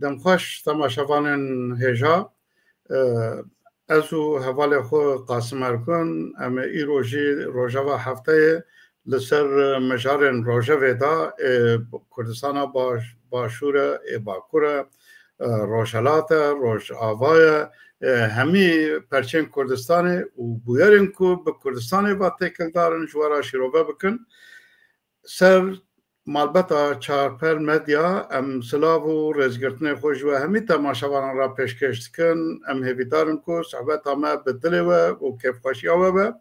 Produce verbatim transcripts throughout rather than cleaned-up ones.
Demxweş temaşevanên hêja. E, ez û hevalê xwe Qasim Ergun, em ê îro jî rojeva hefteyê li ser mijarên rojevê de, ê Kurdistana Baş-, Başûr e, ê Bakur e, e, Rojhilat e, Rojava ye, e, hemî perçên Kurdistanê û bûyerên ku bi Kurdistanê ve têkildar in, ji we re şîrove bikin. Ser malbeta Çarpel Medya, em silav û rêzgirtinê xwe ji we hemî temaşevanan re pêşkêş dikin. Em hêvîdar in ku sohbeta me bi dilê we û kêfxweşiya we be.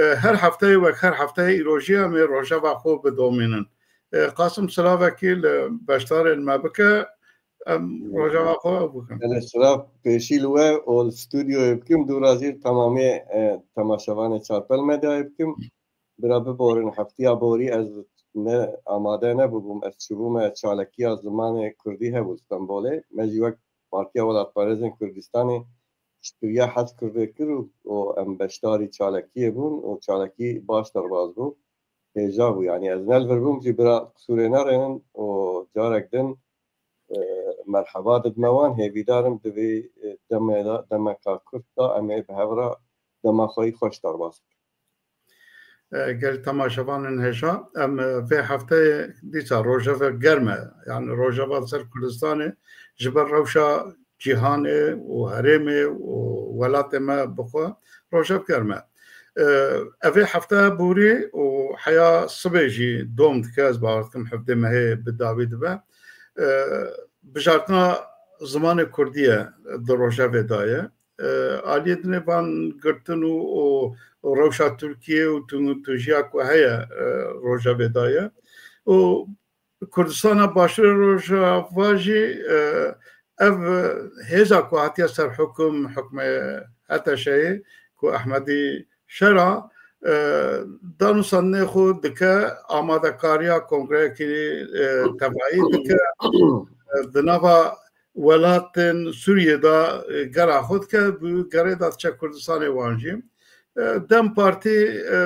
E, her hefteyê wek her hefteyê îro jî em ê rojeva xwe bidomînin. E, Qasim, silavekî li beşdarên me bike, em rojeva xwe ew bikin. Belê, silav pêşî li we û li stûdyoyê bikim, dûra jî li temamê, e, temaşevanê Çarpel Medyayê bikim. Bira biborin, heftiya borî ez ne amade nebûbûm. Ez çûbûme çalekiya zimanê kurdî hebû Stenbolê. Me jî wek Partiya Welatparêzên Kurdistanê piştgiriya Hez Kurdê kir û, û em beşdarî çalekiyê bûn û çalekî baş derbas bû. Hêja bû. Yanî ez ne li vir bûm jî, bira qisûrê nerênin û carek din, e, merheba didime wan. Hêvîdar im di vê, e, demê de, demeka kurt de em ê bi hev re dema xwe yî xweş derbas bikin. E, gel temaşevanên hêja, em, e, vê hefteyê dîsa rojeve germ e. Yani rojeva li ser Kurdistanê ji ber rewşa cîhanê û herêmê û welatê me bi xwe rojev germ e. E, evê hefte borî û heya sibê jî dom dike, ez bawer dikim hevdê mehê bi dawî dibe. E, bijartina zimanê kurdî ye di rojevê de ye. E, aliyê dinê van girtin û, û, û rewşa Tirkiyê û tun-, tunjiya ku heye, e, rojevê de ye. Û Kurdistana Başûrê Rojava jî, e, ev, e, hêza ku hatiye ser hukum, hukmê H T Ş'ê ku Ehmedî Şera, e, dan û sendinê xwe dike, amadekariya kongreyekî, e, tevayî dike. E, di nava welatên Sûriyê de, e, gera xwe dike, bi gerê de diçe Kurdistanê wan jî. E, dem Partî, e,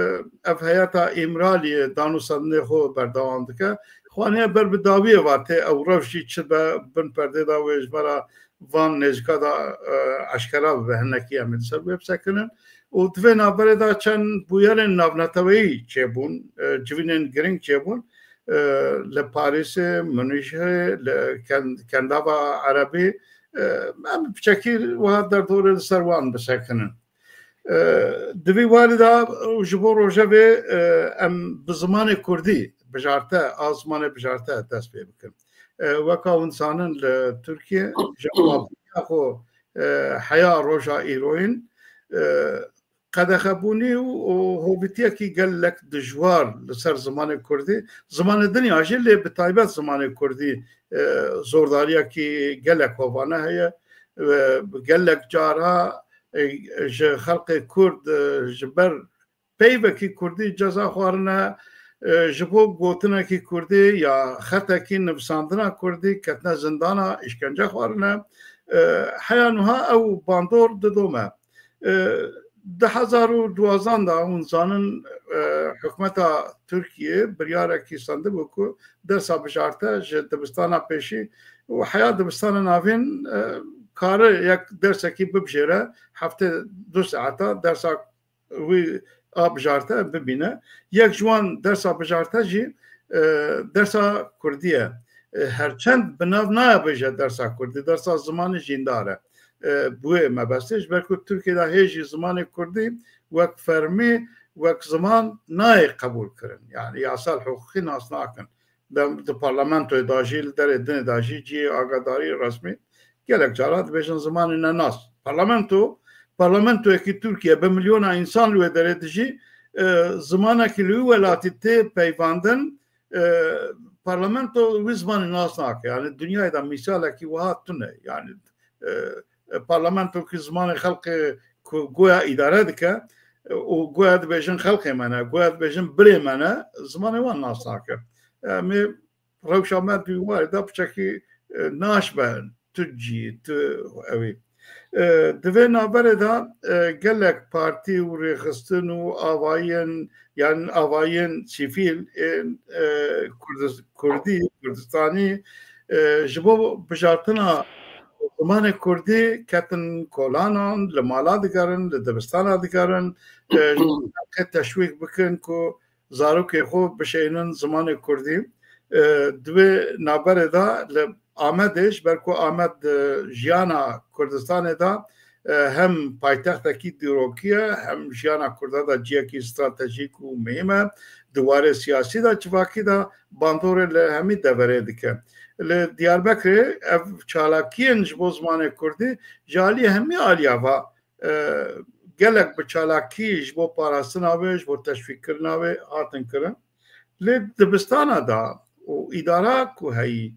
ev heyeta Îmraliyê dan û sendinê xwe berdewam dike. Xwaniye ber bi dawiyê ve tê ew rewş jî çi be bin perdê de wê ji me re van nêzîka de, e, eşkera bibe, hinekî em ê li ser wê bisekinin. Û di vê navberê de çend bûyerên navneteweyî çêbûn, e, civînên girîng çêbûn. E, li Parîsê, Munîhê, li ken-, kendava Erebî, e, em piçekî wiha derdorê li ser wan bisekinin. E, di vî warî de û ji bo rojevê, e, em bi zimanê kurdî bijarte, a zimanê bijarte dest pê bikin. E, weka hûn dizanin li Tirkiye ji awabûniya xwe, e, heya roja îroyîn, e, qedexebûnî û, û hovîtiyekî gelek dijwar li ser zimanê kurdî, zimanê din ya jî, lê bi taybet zimanê kurdî, e, zordariyekî gelek hovane heye. E, gelek cara, e, ji xelkê kurd, e, ji ber peyvekî kurdî ceza xwarine, e, ji bo gotinekî kurdî ya xetekî, nivîsandina kurdî ketine zindana, îşkence xwarine. E, heya nuha ew bandor didome. E, du hezar û duwazdeh de hûn zanin, e, hikûmeta Tirkiyê biryarekî sendibû ku dersa bijarte ji dibistana pêşî û heya dibistana navîn, e, kare yek dersekî bibijêre, heftê du saeta dersa wî a bijarte bibîne. Yek ji wan dersa bijarte jî, e, dersa kurdî ye. E, her çend bi nav nayê bêje dersa kurdî, dersa zimanê jîndar e. E, bi wê mebestê, ji ber ku Tirkiye de hê jî zimanê kurdî wek fermî, wek ziman nayê qebûl kirin. Yani yasal, hiqûqî nas nakin. Dem-, di parlamentoyê de jî, li derê dinê de jî cihê agadarî resmî gelek cara dibêjin zimanê nenas. Parlamento, parlamentoyekî Tirkiye bi milyona însan li wê derê dijî, e, zimanekî li wî welatî tê peyvandin, e, parlamento wî zimanê nas nake. Yani dinyayê de mîsalekî wiha tune. Yani, e, e, parlamentokî zimanê xelkê ku goya îdare dike, e, û goya dibêjin xelkê me ne, goya dibêjin birê me ne, zimanê wan nas nake. Em ê rewşa me di warê de piçekî, e, naş be tu cî, tu ewî. E, di vê navberê de, e, gelek partî û rêxistin û avayên, yan avayên sivîl ên, e, Kurdi-, Kurdî, Kurdistanî, e, ji bo bijartina zimanê kurdî ketin kolanan, li mala digerin, li dibistana digerin, e, ji bo xelkê teşwîq bikin ku zarokê xwe bişeynin zimanê kurdî. E, di vê navberê de li Amedê, ji ber ku Amed di jiyana Kurdistanê de, e, hem paytextekî dîrokî ye, hem jiyana Kurda de ciyekî stratejîk û muhîm e. Di warê siyasî de, civakî de bandorê li hemî deverê dike. Li Diyarbekirê ev çalakiyên ji bo zimanê kurdî ji aliyê hemî aliya ve, e, gelek bi çalakî ji bo parastina wê, ji bo teşwîqkirina wê hatin kirin. Lê dibistana de û îdara ku heyî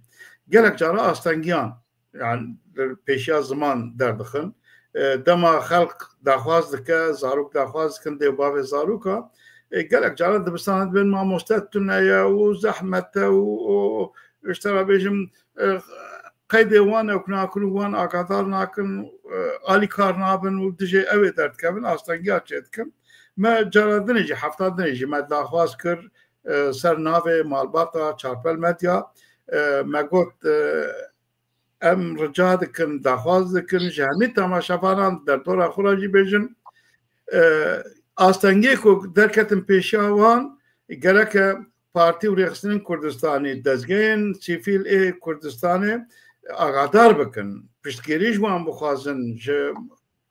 gelek cara astengiyan, yani, li pêşiya ziman derdixin. E, dema xelk daxwaz dike, zarok daxwaz dikin, dê û bavê zaroka, e, gelek cara dibistana dibên mamoste tune ye û zehmet e û, û, ji te re bêjim, e, qeydê wan ew nakin û wan agadar nakin, e, alîkar nabin û dijê ew ê derdikevin, astengiya çêdikin. Me cara dinê jî, hefta dinê jî me daxwaz kir, e, ser navê malbata Çarpel Medya. E, me got, e, em rica dikin, daxwaz dikin, ji hemî temaşevanan derdora xwe re jî bêjin. E, astengê ku derketin pêşiya wan, gereke partî û rêxistinên Kurdistanî, dezgehên sivîl ê Kurdistanê agadar bikin, piştgirî ji wan bixwazin, ji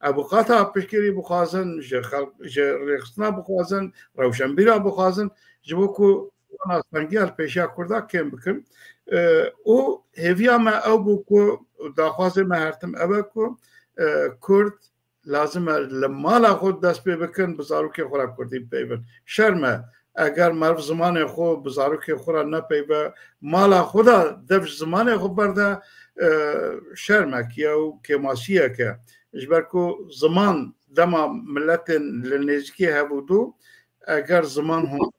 ebûqata piştgirî bixwazin, ji xelk, ji rêxistina bixwazin, rewşenbîra bixwazin, ji bo ku wan astengiya li pêşiya Kurda kêm bikin. E, û hêviya me ew bû ku daxwazê me her tim ew e ku, e, Kurd lazim e li mala xwe dest pê bikin, bi zarokê xwe re kurdî bipeyvin. Şerm e, eger meriv zimanê xwe bi zarokê xwe re nepeyve, mala xwe de dev ji zimanê xwe berde, e, şermek ye û kêmasiyek e. Ji ber ku ziman dema miletên li nêzîkî hev û du, eger ziman hûn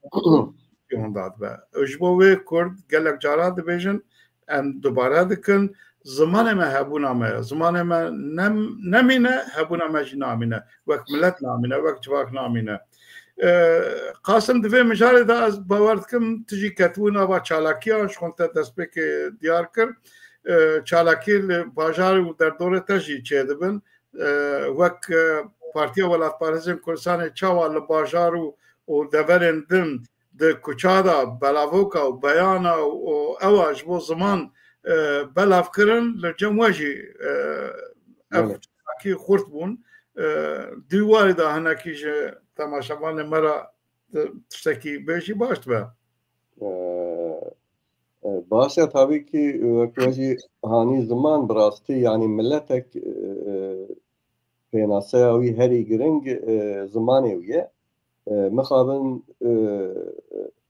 hûn dadibe. Ji bo wê Kurd gelek cara dibêjin, em dubare dikin, zimanê me hebûna me ye. Zimanê me nem-, nemîne, hebûna me jî namîne. Wek milet namîne, wek civak namîne. E, Qasim, di vê mijarê de ez bawer dikim, tu jî ketibû nava çalakiya, ji xwe te destpêkê diyar kir. E, çalakî li bajar û derdorê te jî çêdibin. E, wek, e, Partiya Welatparêzên Kurdistanê çawa li bajar û, û deverên din di kuça de belavoka û beyana û, û ewa ji bo ziman, e, belav kirin, li cem we jî, e, ev Belê. çalakî xurt bûn. E, di warî de hinekî ji temaşevanê me re, e, tiştekî bêjî baş dibe. E, e, baş e, tabii ki, e, wek we jî hanî ziman bi rastî, yani milletek, e, e, pênaseya wî herî giring, e, zimanê wî ye. E, mixabin, e,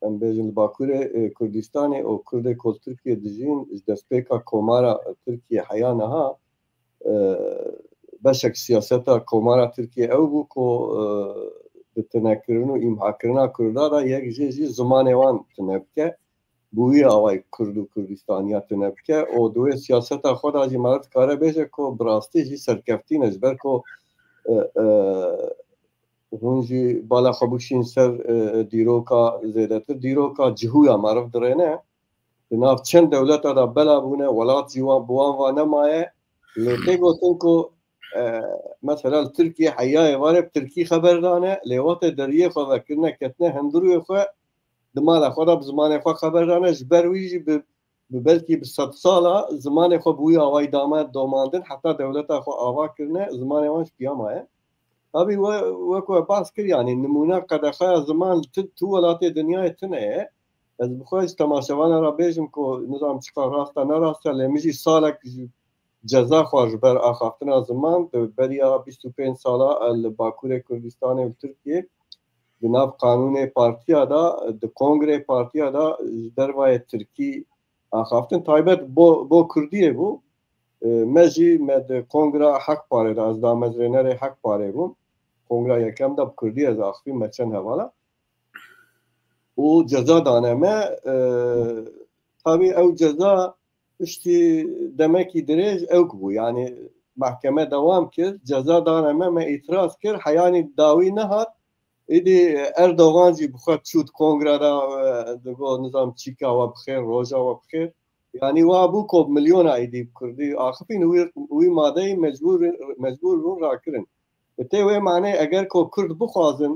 em bêjin li Bakurê, e, Kurdistanê û Kurdê ku li Tirkiyê dijîn, ji destpêka Komara Tirkiye heya niha, e, beşek siyaseta Komara Tirkiye ew bû ku, e, bi tinekirin û îmhakirina Kurda de yek jê jî zimanê wan tune bike. Bi wî awayî Kurd û Kurdistaniya tune bike û di wê siyaseta xwe de jî meriv dikare bêje ku bi rastî jî serkeftî ne, ji ber ku, e, e, hûn jî bala xwe bikişîn ser, e, dîroka, zêdetir dîroka cihûya meriv dirêne. Di nav çend dewleta de bela bûne, welat jî wan, bi wan va nemaye. Lê tê gotin ku, e, mesela li Tirkiye heya êvarê bi tirkî xeber dane, lê wextê deriyê xwe vekirine, ketine hundirûyê xwe, di mala xwe de bi zimanê xwe xeber dane, ji ber wî jî bi, bi belkî bi sedsala zimanê xwe bi wî awayî dame domandin, heta dewleta xwe ava kirine, zimanê wan ji piya maye. Tabî we, wek we behs kir, yanî nimûne qedexeya ziman li tu, tu welatê dinyayê tune ye. Ez bi xwe ji temaşevana re bêjim ku nizam çiqa rast e, ne rast e, lê min jî salek ji ceza xwar ji ber axaftina ziman, di beriya bîst û pênc sala, e, li Bakurê Kurdistanê û Tirkiyê di nav qanûnê partiya de, di kongrê partiya de ji dervayê tirkî axaftin, taybet bo, bo kurdiyê bû. E, me jî, me di kongra Hek Parê de, ez damezrênerê Hek Parê bûm. Kongra yekem de bi kurdî ez axivîm, me çend hevala. Û ceza dane me, e, tabî ew ceza piştî demekî dirêj ewk bû. Yanî mehkeme dewam kir, ceza dane me, me îtiraz kir, heyanî dawî nehat. Îdî Erdogan jî bi xwe çû di kongra de, e, digot, nizam çîka we bi xêr, roja we bi xêr. Yanî wa bû ku milyona êdî bi kurdî axifîn, wî, wî madeyê mecbûr, mecbûr bûn rakirin. Bi tê wê manê eger ku kurd bixwazin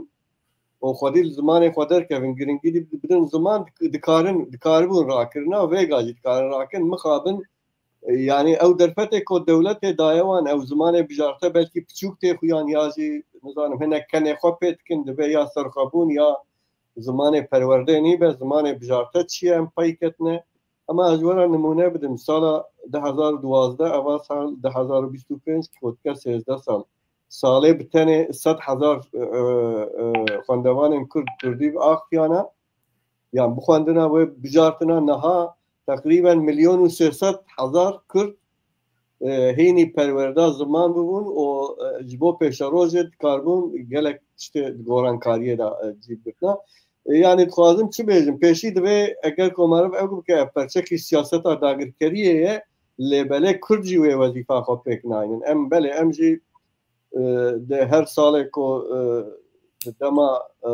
û xwedî li zimanê xwe derkevin, giringî dî bidin ziman, dik-, dikarin, dikaribûn rakirina, vêga jî dikarin rakin, mixabin, e, yanî ew derfetê ku dewletê daye wan, ew zimanê bijarte belkî piçûk tê xuyan ya jî, nizanim, hinek kenê xwe pê dikin, dibe ya serxwebûn ya zimanê perwerdê nîbe, zimanê bijarte çi ye, em pey ketine. Ema ez were nimûne bidim, sala du hezar û duwazdeh, eva sal du hezar û bîst û pênc, kotike sêzdeh sal. Salê bi tenê sed hezar, e, e, e, xwendevanên kurd, kurdî axifiyane. Yan bi xwendina wê bijartina niha teqrîben milyon û sê sed hezar kurd, e, hînî perwerda ziman bibûn û, e, ji bo pêşerojê dikaribûn gelek tiştê di gorankariyê de, e, cî bigirtina. E, yanî dixwazim çi bêjim? Pêşî divê eger ku meriv ew bike, ev perçekî siyaseta dagirkeriyê ye, lê belê kurd jî wê wezîfa xwe pêk naynin. Em belê, em jî, e, di her salê ku, e, di dema, e,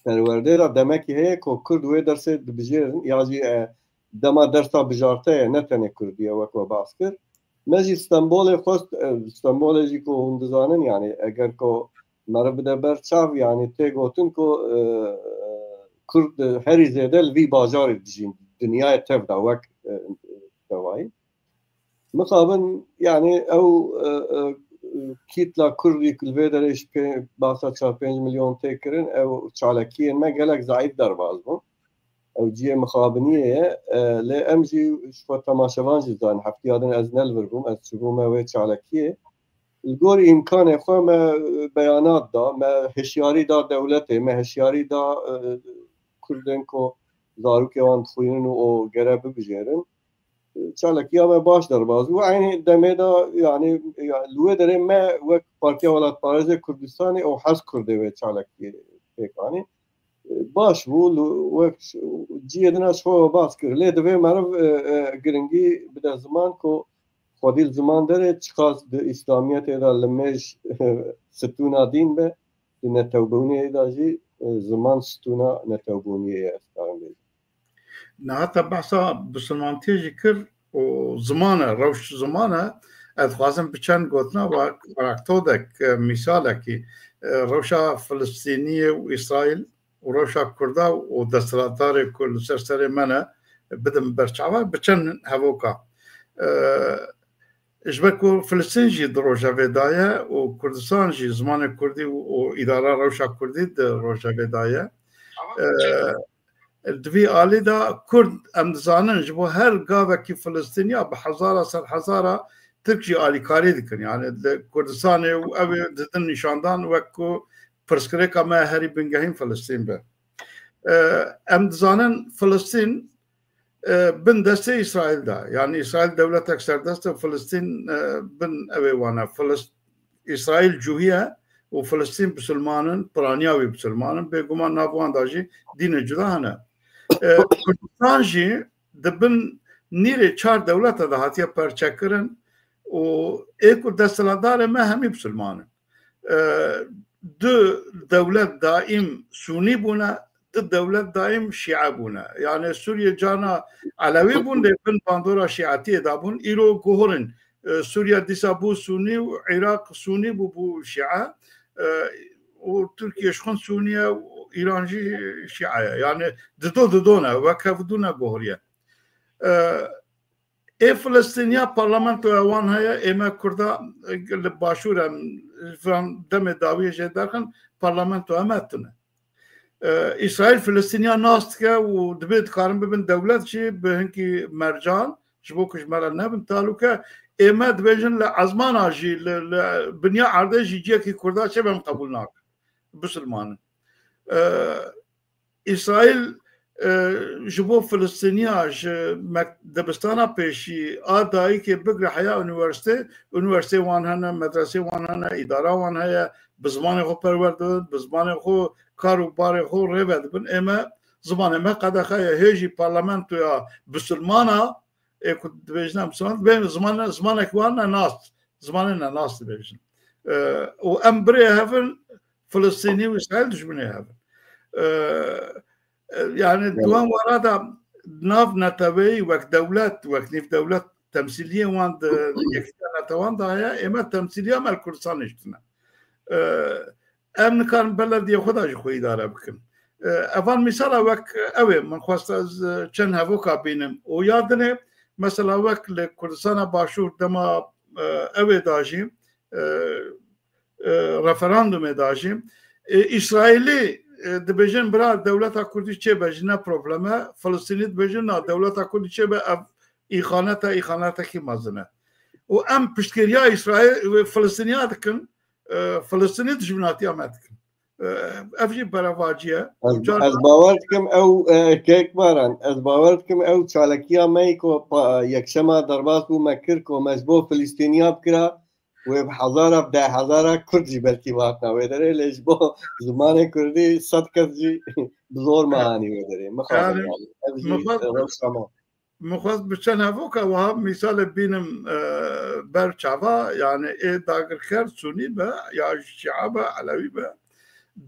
perwerdê de demekî heye ku kurd wê dersê dibijêrin, ya jî, e, dema dersa bijarte ye, ne tenê kurdî ye, wek we bas kir. Me jî Stenbolê xwest, e, Stenbolê jî ku hûn dizanin, yanî eger ku meriv bide ber çav, yanî tê gotin ku, e, e, kurd herî zêde li vî bajarê dijîn, dinyayê tev de wek, e, tevayî. Mixabin, yanî ew, e, e, kîtla kurdî ku li vê derê ji pê-, basa çar pênc milyon tê kirin, ew çalakiyên me gelek zeîf derbas bûn. Ew cihê mixabiniyê ye. E, lê em jî ji xwe temaşevan jî zanin. Heftiya din ez ne li vir bûm, ez çûbûme wê çalakiyê. Li gor îmkanê xwe me, e, beyanat da, me hişyarî da dewletê, me hişyarî da, e, kurdên ku zarokê wan dixwînin û o gere bibijêrin. Çalakiya me baş derbas bû. Eynî demê de, yanî, ya, li wê derê me wek Partiya Welatparêzê Kurdistanê û Hez Kurdê wê çalakiyê pêk anî. Baş bû, li wek cihê din a ji xwe bas kir. Lê divê meriv, e, e, giringî bide ziman ku xwedî li ziman derê çiqas di Îslamiyetê de limêj, e, stûna dîn be, di netewbûniyê de jî, e, ziman stûna netewbûniyê ye, ez karim bêjim. Niha te behsa bisilmantiyê jî kir û ziman e, rewş ziman e. Ez dixwazim bi çend gotina we karakteodek, e, mîsalekî, e, rewşa Filistîniyê û Îsraîl û rewşa Kurda û desthilatdarê ku li ser serê me ne, bidim ber çavan, bi çend hevoka. E, ji ber ku Filistîn jî di rojevê de ye û Kurdistan jî zimanê kurdî û, û îdara rewşa kurdî di rojevê de ye. E, di vî alî de Kurd, em dizanin, ji bo her gavekî Filistîniya bi hezara ser hezara Tirk jî alîkarî dikin. Yani li Kurdistanê û ew ê didin nîşandan wek ku pirsgirêka me herî bingehîn Filistîn be. E, em dizanin Filistîn, e, bin destê Îsraîl de. Yani Îsraîl dewletek serdest e, Filistîn, e, bin ew ê wan e. Filist-, Îsraîl cûhiye û Filistîn bisilman in, piraniya wî bisilman in. Bêguman nav wan de jî dînê cuda hene. E, Kurdistan jî di bin nîrê çar dewlete de hatiye perçekirin û ê ku desthilatdarê me hemî bisilman in. E, du dewlet daîm Sûnî bûne, du dewlet daîm Şîe bûne. Yani Sûriye cana Elewî bûn, lê bin bandora Şîetiyê de bûn. Îro guhorên, e, Sûriye dîsa bû Sûnî û Iraq Sûnî bû, bû Şîe. E, û Tirkiye ji xwe Sûnî ye û Îran jî Şîe ye. Yani dido dido ne, wek hevdu ne guhoriye. E, Ê Filistîniya parlamentoya wan heye, ê me Kurda, e, li Başûr em, van demê dawiyê jê derxin, parlamentoya me tune. E, Îsraîl Filistîniya nas dike û dibê dikarin bibin dewlet jî bi hinkî mercan, ji bo ku ji me re nebin talûke. Ê me dibêjin li ezmana jî, li, li binya erdê jî cihekî Kurda çêbe em qebûl nakin. Bisilmanin. E, Îsraîl, e, ji bo Filistîniya ji mek-, dibistana pêşî a dayikê bigre heya unîversîte, unîversîtê wan hene, medresê wan hene, îdara wan heye, bi zimanê xwe perwer dibin, bi zimanê xwe kar û barê xwe rêve dibin. Ê me, zimanê me qedexe ye. Hê jî parlamentoya bisilmana, ê ku dibêjine bisilman, dibê ziman-, zimanek wan ne nas, zimanê ne nas dibêjin. E, û em birê hev in, Filistînî û Îsraîl dijminê hev in. E, e, yani di wan wara de nav neteweyî wek dewlet, wek nîv dewlet temsîliyên wan di Yekîtiya Netewan de heye, ê me temsîliya me li Kurdistanê jî tune. E, em nikarin belediyê xwe de jî xwe îdare bikin. E, evan mîsala wek ew ê, min xwest ez, e, çend hevoka bînim. Û ya dinê, mesela wek li Kurdistana Başûr dema, e, ew ê da jî, e, e, referandumê da jî, e, Îsraîlî, e, dibêjin bira dewleta Kurdî çêbe jî ne problem e, Filistînî dibêjin na dewleta Kurdî çêbe, ev îxanet e, îxanetekî mezin e. Û em piştgiriya Îsraîl, Filistîniya dikin, e, Filistînî dijminatiya me dikin. E, ev jî berevacî ye. Ez, Car ez bawer dikim ew, e, Kek Baran, ez bawer dikim ew çalakiya me yê ku pa-, yekşema derbas bû me kir ku me ji bo Filistîniya bikira, wê bi hezara, bi deh hezara Kurd jî belkî bihatina wê derê, lê ji bo zimanê Kurdî sed kes jî bi zor me anî wê derê. Mixabin Yani, yani. Ev jî, mixabin, e, rewşa me. Min xwest bi çend hevoka wiha mîsalê bînim, e, ber çava, yani ê dagirker Sunî be ya Şia be, Elewî be,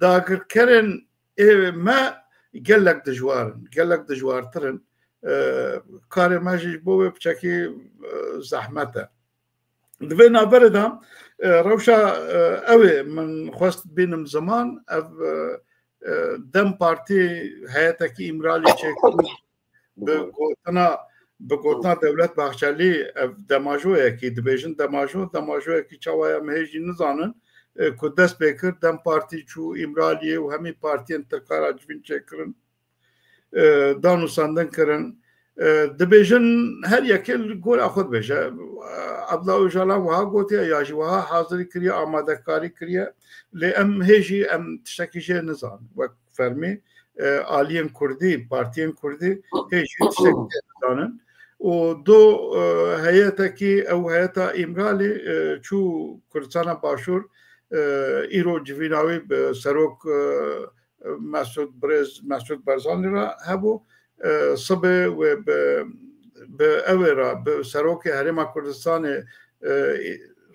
dagirkerên ê me gelek dijwar in, gelek dijwartir in. E, karê me jî ji bo wê piçekî, e, zehmet e. Di vê navberê de, e, rewşa, e, ew ê min xwest bînim ziman, ev, e, e, DEM Partî heyetekî Îmralî çêkir. Bi gotina, bi gotina Dewlet Bahçelî, ev demajoyekî, dibêjin demajo, demajoyekî çawa ye em hê jî nizanin, e, ku dest pê kir, DEM Partî çû Îmraliyê û hemî partiyên Tirka re civîn çêkirin, e, dan û sendin kirin. E, dibêjin her yekê li gora xwe dibêje. E, Abdullah Ocalan wiha gotiye, ya jî wiha hazirî kiriye, amadekarî kiriye. Lê em hê jî em tiştekî jê nizanin. Wek fermî, e, aliyên Kurdî, partiyên Kurdî hê jî tiştekî jê nizanin. Û do, e, heyetekî, ew heyeta Îmralî, e, çû Kurdistana Başûr, e, îro civîna wî bi serok, e, Mesûd Birêz, Mesûd Barzanî re hebû. E, sibê wê bi, bi ew ê re, bi serokê Herêma Kurdistanê, e,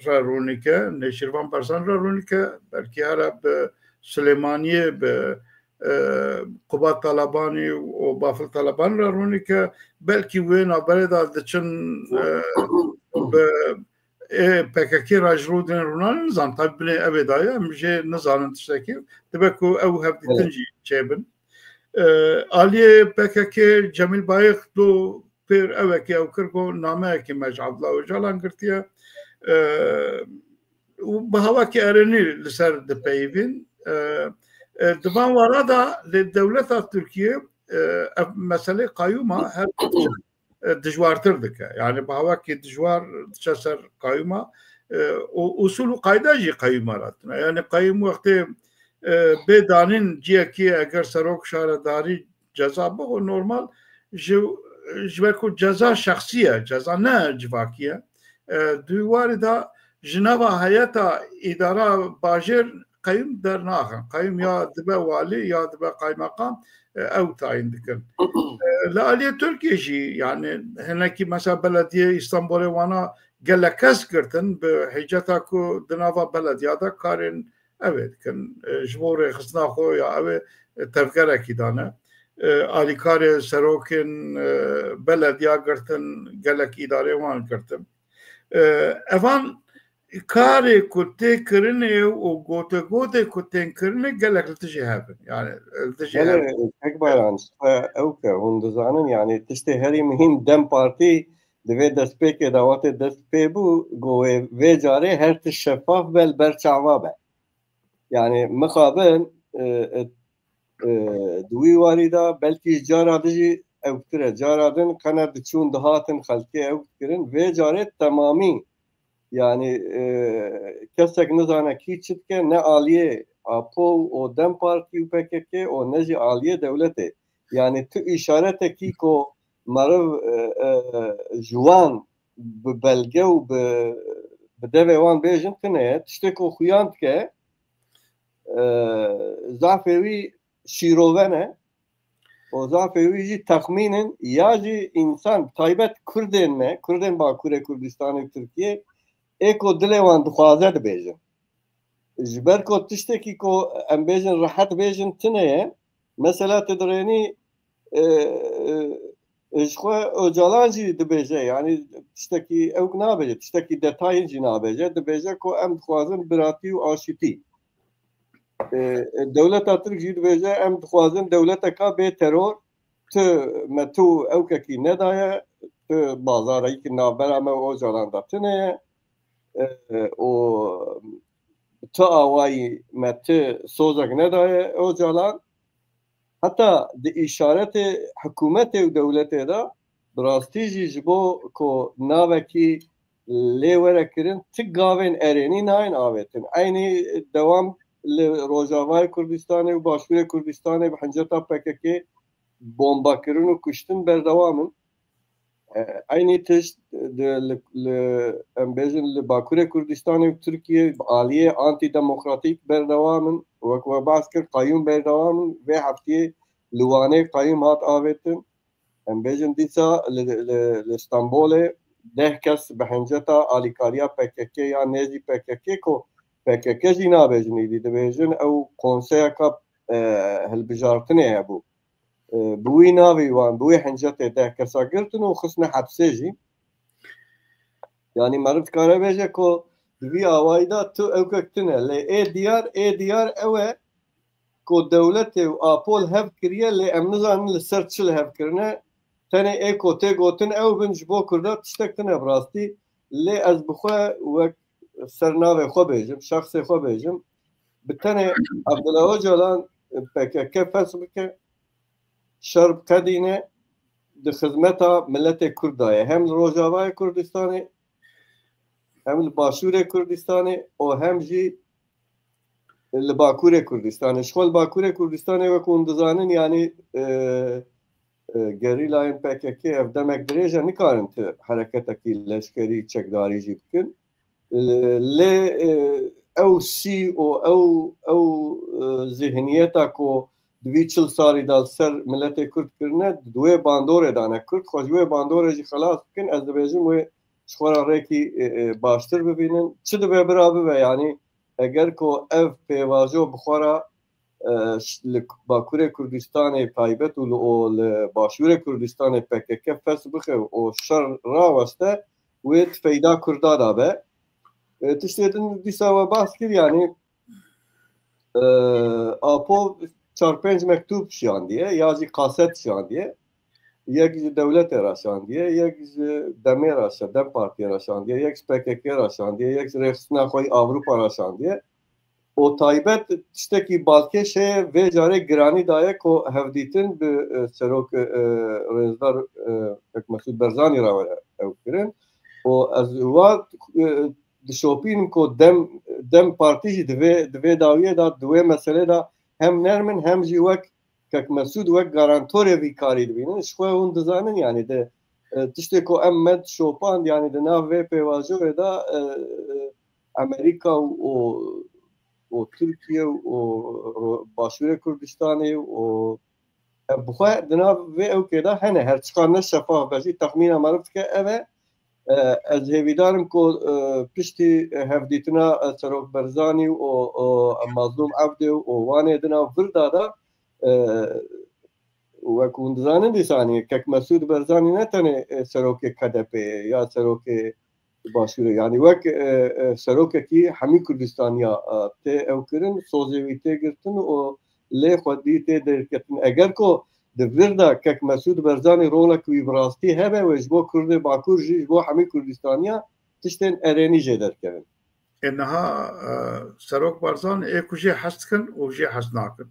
re rûnî ke, Nêçîrvan Barzanî re rûnî ke, belkî here bi Silêmaniyê, bi, e, Qubat Talabanî û Bafil Talabanî re rûnî ke, belkî wê navberê de diçin, e, bi ê P K K re ji rûdinê rûnanê nizan, tabî binê ev ê daye, em jê nizanin tiştekî, dibe ku ew hevdîtin Evet. jî çêbin. E, aliyê P K K Cemîl Bayik do pêr ewekî ew kir ku nameyekî me ji Abdullah Ocalan girtiye. E, û bi hawakî erênî li ser dipeyivîn. E, e, di van wara de lê dewleta Tirkiye, e, ev meselê qayûma her e, dijwartir dike. Yani bi hawakî dijwar diçe ser qayûma, e, û usul û qayda jî qayûma re tune. Yani qayûm wextê, e, bê danîn ciyekî eger serok şaredarî ceza bixwe normal ji, ji ber ku ceza şexsî ye, ceza ne civakî ye. E, di wî warî de ji nava heyeta îdara bajêr qayûm dernaxin. Qayûm ya dibe walî ya dibe qaymeqam, e, ew tayîn dikin. E, li aliyê Tirkiyê jî, yani hinekî mesela belediyê Îstanbulê wana gelek kes girtin bi hiceta ku di nava belediya de karên ev ê dikin. E, ji bo rêxistina xwe ya ew ê, e, tevgerekî dane. E, alîkarê serokên, e, belediya girtin, gelek îdarê wan girtin. E, evan karê ku tê kirinê û gotegotê ku tên kirinê gelek li dijî hev in. Yani, li dijî Belê, hev in. Kek Baran, e, ew ke hûn dizanin, yani tiştê herî muhîm DEM Partî di vê destpêkê de wextê dest pê bû, got wê vê carê her tişt şeffaf be, li ber çava be. Yani mixabin, e, e, e, di wî warî de belkî cara din jî ewtir e. Cara din qene diçûn dihatin xelkê ew dikirin. Vê carê temamî, yani, e, kesek nizane kî çi dike, ne aliyê Apo û DEM Partî û P K K û ne jî aliyê dewletê. Yani tu îşaretekî ku meriv, e, e, ji wan bi belge û bi, bi devê wan bêjin tune ye. Tiştê ku xuyan dike, e, zafê wî şîrove ne û zafê wî jî texmîn in ya jî însan, taybet Kurdên me, Kurdên Bakurê Kurdistanê Tirkiyê, ê ku dilê wan dixwaze dibêjin. Ji ber ku tiştekî ku em bêjin rehet bêjin tune ye, mesela tu dirênî, e, e, Ji xwe Ocalan jî dibêje, yanî tiştekî ew nabêje, tiştekî detayî jî nabêje. Dibêje ku em dixwazin biratî û aşîtî. E, dewleta Tirk jî dibêje, em dixwazin dewleteka bê teror, tu me tu ewkekî nedaye, tu bazareyî ki navbera me û Ocalan de tune ye. E, û tu awayî me tu sozek nedaye Ocalan. Heta di îşaretê hikûmetê û dewletê de bi rastî jî ji bo ku navekî lê were kirin, ti gavên erênî nayên avêtin. Eynî dewam li Rojavayê Kurdistanê û Başûrê Kurdistanê bi hinceta P K K bombakirin û kuştin berdewam in. E, eynî tişt di, li, li, em bêjin li Bakurê Kurdistanê û Tirkiye bi aliyê antidemokratîk berdewam in. Wek we behs kir, qeyûm berdewam in. Vê heftiyê li Wanê qeyûm hat avêtin. Em bêjin dîsa li, li, li Stenbolê deh kes bi hinceta alîkariya P K K ya nêzî P K K ku P K K jî nabêjin îdî, dibêjin ew konseyeka, e, hilbijartinê hebû. E, bi wî navî wan, bi wî hincetê deh kesa girtin û xistine hepsê jî. Yanî meriv dikare bêje ku di vî awayî de tu ewkek tune. Lê ê diyar, ê diyar ew e ku dewletê û Apo li hev kiriye, lê em nizanin li ser çi li hev kirine. Tenê ê ku tê gotin ew bin ji bo Kurda tiştek tune bi rastî. Lê ez bi xwe wek ser navê xwe bêjim, şexsê xwe bêjim, bi tenê Abdullah Ocalan P K K fes bike, şer biqedîne, di xizmeta miletê Kurd de ye. Hem li Rojavayê Kurdistanê, hem li Başûrê Kurdistanê û hem jî li Bakurê Kurdistanê. Ji xwe li Bakurê Kurdistanê, wek hûn dizanin, yanî, e, e, gerîlayên P K K ev demek dirêj e, nikarin ti hereketekî leşkerî, çekdarî jî bikin. E, lê, e, ew sî û ew, ew, e, zihniyeta ku di vî çil salî de li ser miletê Kurd kirine, di wê bandorê de ne. Kurd xwe ji wê bandorê jî xelas bikin, ez dibêjim wê ji xwe re rêkî, e, e, baştir bibînin. Çi dibe bira bibe, yanî eger ku ev pêvajo bi xwe re, e, ş-, li Bakurê Kurdistanê taybet û li, û li Başûrê Kurdistanê P K K fes bixe û şer raweste, wê di feyda Kurda de be. E, tiştê din dîsa we behs kir, yanî, e, Apo çar pênc mektûb şiyandiye, ya jî kaset şiyandiye. Yek ji dewletê re şandiye, yek ji demê re şa-, DEM Partiyê re şandiye, yek ji P K K re şandiye, yek ji rêxistina xwe yî Avrupa re şandiye. Û taybet tiştekî balkêş heye, vê carê giranî daye ku hevdîtin bi, e, serok, e, rêzdar, e, Kek Mesûd Berzanî re were ew kirin. Û ez wa, e, dişopînim ku DEM, DEM Partî jî di vê, di vê dawiyê de, di wê meselê de hem nerm in, hem jî wek Kek Mesûd wek garantorê vî karî dibînin. Ji xwe hûn dizanin, yanî di, e, tiştê ku em me şopand, yanî di nav vê pêvajoyê de, e, e, Amerîka û, û, û Tirkiye û Ro-, Başûrê Kurdistanê û, e, bi xwe di nav vê ewkê de hene. Her çiqan ne şefaf be jî, texmîna meriv dike ev e. E, ez hêvîdar im ku, e, piştî hevdîtina, e, Serok Berzanî û, û Mazlûm Evdê û wanê di nav vir de de, e, wek hûn dizanin dîsanî, Kek Mesûd Berzanî ne tenê, e, serokê K D P ye ya serokê Başûrê, yanî wek, e, e, serokekî hemî Kurdistaniya, e, tê ew kirin, sozê wî tê girtin û lê xwedî tê derketin. Eger ku di vir de Kek Mesûd Berzanî rolek wî bi rastî hebe, wê ji bo Kurdê Bakur jî, ji bo hemî Kurdistaniya tiştên erênî jê derkevin. Ê niha, e, Serok Barzanî ê ku jê hez dikin û jê hez nakin.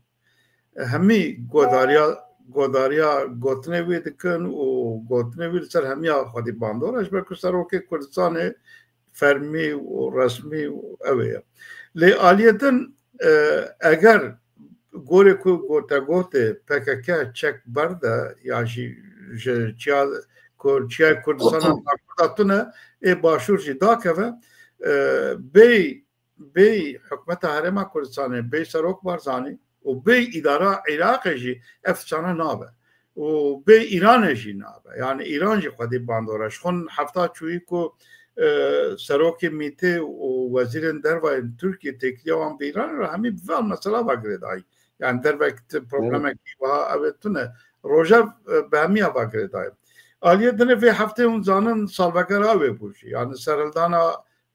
Hemî godariya, godariya gotinê wî dikin û gotinê wî li ser hemiya xwedî bandor e, ji ber ku serokê Kurdistanê fermî û resmî û ew ê ye. Lê aliyê din, e, eger gorê ku gotegotê P K K çek berde ya jî ji çiya, ku çiyayê Kurdistana Bakur de tune, ê Başûr jî dakeve, e, bêy bêyî hikûmeta Herêma Kurdistanê, bêyî Serok Barzanî û bêyî îdara Iraqê jî ev tiştana nabe. Û bêyî Îranê jî nabe. Yanî Îran jî xwedî bandor e. Ji xwe hefta çûyî ku, e, serokê mîtê û wezîrên derve yên Tirkiyê têkiliya wan bi Îranê re hemî bi van mesela ve girêdayî. Yanî dervek ti problemekî wiha ev ê tune. Rojev, e, bi hemiya ve girêdayî. Aliyê dinê vê heftê hûn zanin salvegera wê bû jî. Yani serhildana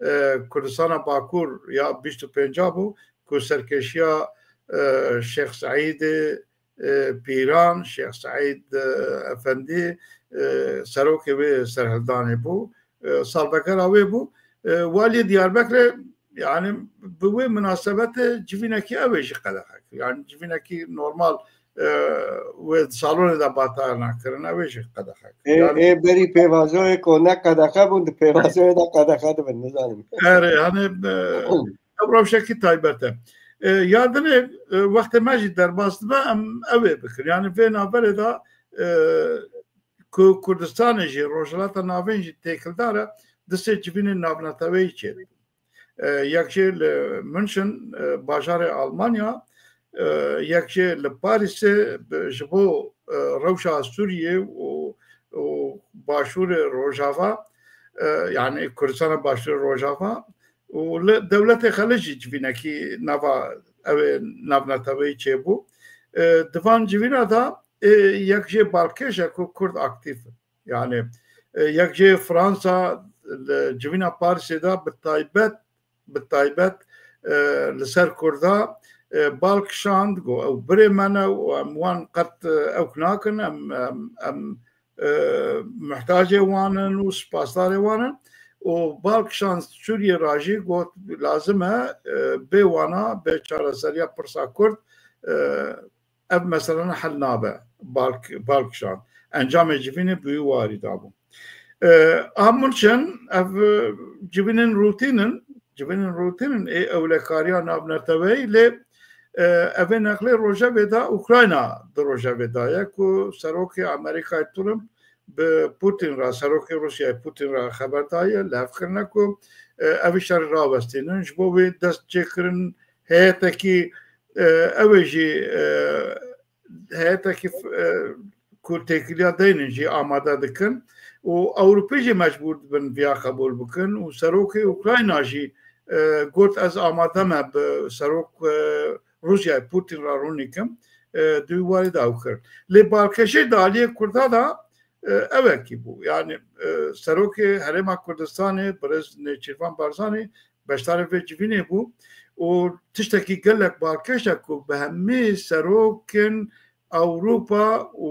e, Kurdistana Bakur ya bîst û pênca bû ku serkêşiya e, Şêx Seîdê e, Pîran, Şêx Seîd e, Efendî e, serokê wê serhildanê bû. E, salvegera wê bû. E, Waliyê Diyarbekirê yani bi wê minasebetê civînekî ew ê jî qedexe kir. Yani civînekî normal e, wê di salonê de batayana kirin, ew ê jî qedexe kir. Ê, Yani ê berî pêvajoyê ku ne qedexe bûn, di pêvajoyê de qedexe dibin, nizanim. Erê, hani e, ew rewşekî taybet e. E, ya dinê e, wextê me jî derbas dibe, em ew ê bikin. Yani vê navberê de e, ku Kurdistanê jî, Rojhilata Navîn jî têkildar e, di sê civînên navneteweyî çêdibin. E, yek jê li München, e, bajarê Almanya, e, yek jê li Parîsê bi, ji bo e, rewşa Sûriyê û, û Başûrê Rojava, e, yani Kurdistana Başûrê Rojava û li dewletê Xelij jî civînekî nava ew ê navneteweyî çêbû. E, di van civîna de e, yek jê balkêş e ku Kurd aktîf in. Yani e, yek jê Fransa li civîna Parîsê de bi taybet, bi taybet e, li ser Kurda e, bal kişand, got ew birê me ne û em wan qet e, ewk nakin, em, em, em e, muhtacê wan in û spasdarê wan in. Û bal kişand Sûriyê re jî got lazim e e, bê wana, bê çareseriya pirsa Kurd e, ev meselene hel nabe, bal, bal kişand. Encamê civînê bi wî warî dabû. E, a München, ev e, civînên rûtîn in, civînên rûtîn in ê ewlekariya navneteweyî, lê e, ev ê neqlê rojevê de Ukrayna di rojevê de ye ku serokê Amerîkayê Trump bi Putin re, serokê Rûsyayê Putin re xeber daye, li hev kirine ku e, ev şerî rawestînin. Ji bo wê dest çêkirin heyetekî e, ew ê jî e, heyetekî f- e, ku têkiliya deynin jî amade dikin û Ewropî jî mecbûr dibin viya qebûl bikin û serokê Ukrayna jî e, got ez amade me bi serok e, Rûsyayê Putin re rûnî kim, e, di wî warî de ew kir. Lê balkêşê di aliyê Kurda de e, ewekî bû. Yani e, serokê Herêma Kurdistanê birêz Nêçîrvan Barzanî beşdarê vê civînê bû û tiştekî gelek balkêş e ku bi hemî serokên Ewropa û